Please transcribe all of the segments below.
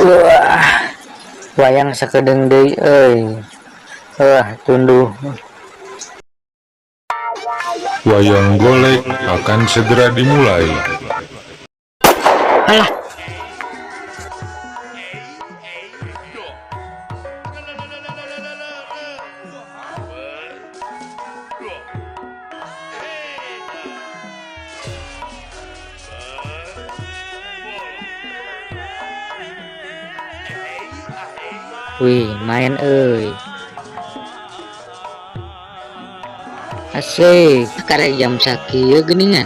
Wah, wayang sakedeung deui euy. Wah, tunduh. Wayang golek akan segera dimulai. Alah. Wih, main euy. Asik, karek jam sakieu geuningan.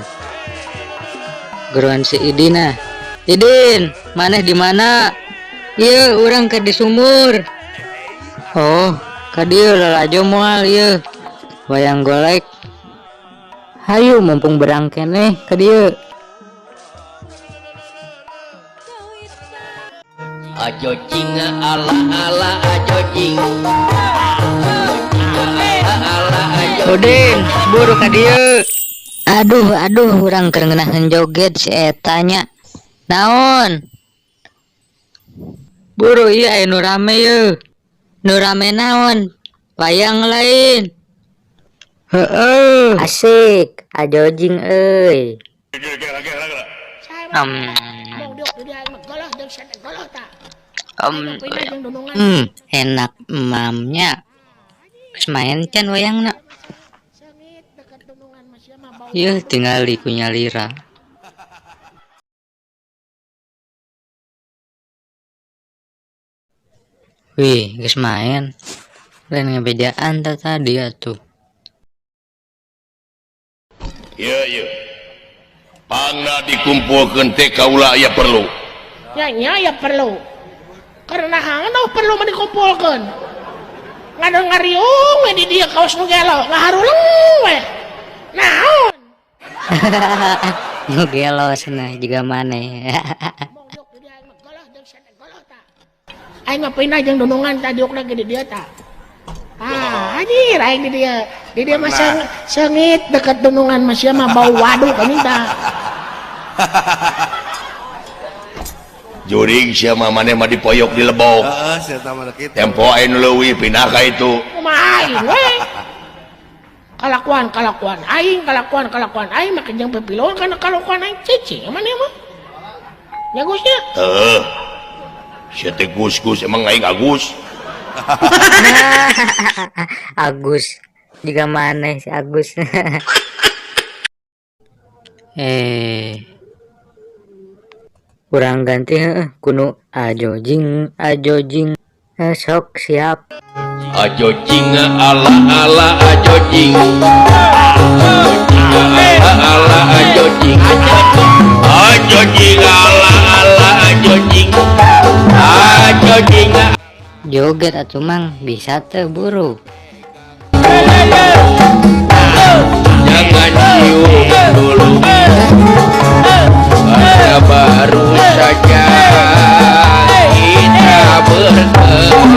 Geruan si Idin ah. Idin, maneh di mana? Ieu urang keur di sumur. Oh, ka dieu lalajo moal ieu. Wayang golek. Hayu mumpung berang keneh ka dieu. Ajo cing ala ala ajo cing. Ala ajo. Udin, buru ka dieu. Aduh, aduh, urang keur ngeunaheun joget si eta nya. Naon? Buru ieu aya nu rame yeuh. Nu rame naon? Wayang lain. Heeh. Asik, ajo jing euy. Enak mamnya. Geus main can wayangna. Yeuh tingali ku nyalira. Wih, geus main. Lain ngebejaan tah tadi atuh. Ieu ieu. Pangna dikumpulkeun teh kaula aya perlu. Nya nya aya perlu. Karena hangno perlu mah dikumpulkeun. Ngadon ngariung we di dieu kaos nu gelo, ngaharuleng we. Naon? Nu gelo cenah jiga maneh. Aing mah pindah jeung dunungan tadi diukna ge di dieu tah. Ah, anjir aing di dieu. Di dieu mah seungit deket dunungan mah sia mah bau waduk anjing tah. Jurig sia mah maneh mah dipoyok di lebok. Heeh, sia tah mah kitu. Tempo aya nu leuwih pindah ka itu. Kumaha aing we? Kalakuan-kalakuan aing, kalakuan-kalakuan aing mah jeung pipiluan kana kalakuan aing cicing maneh mah. Nya Gus nya? Heuh. Sia teh Gus-gus emang aing Agus. Agus jiga maneh si Agus. Urang ganti heuh kuno ajo jing ajo jing. Sok siap. Ajo jing ala ala ajo jing. Ala ala ajo jing. Ajo jing ala ala ajo jing. Ajo jing. Joget atuh mang bisa teu buru. Jangan cium dulu. Karena baru saja kita bertemu.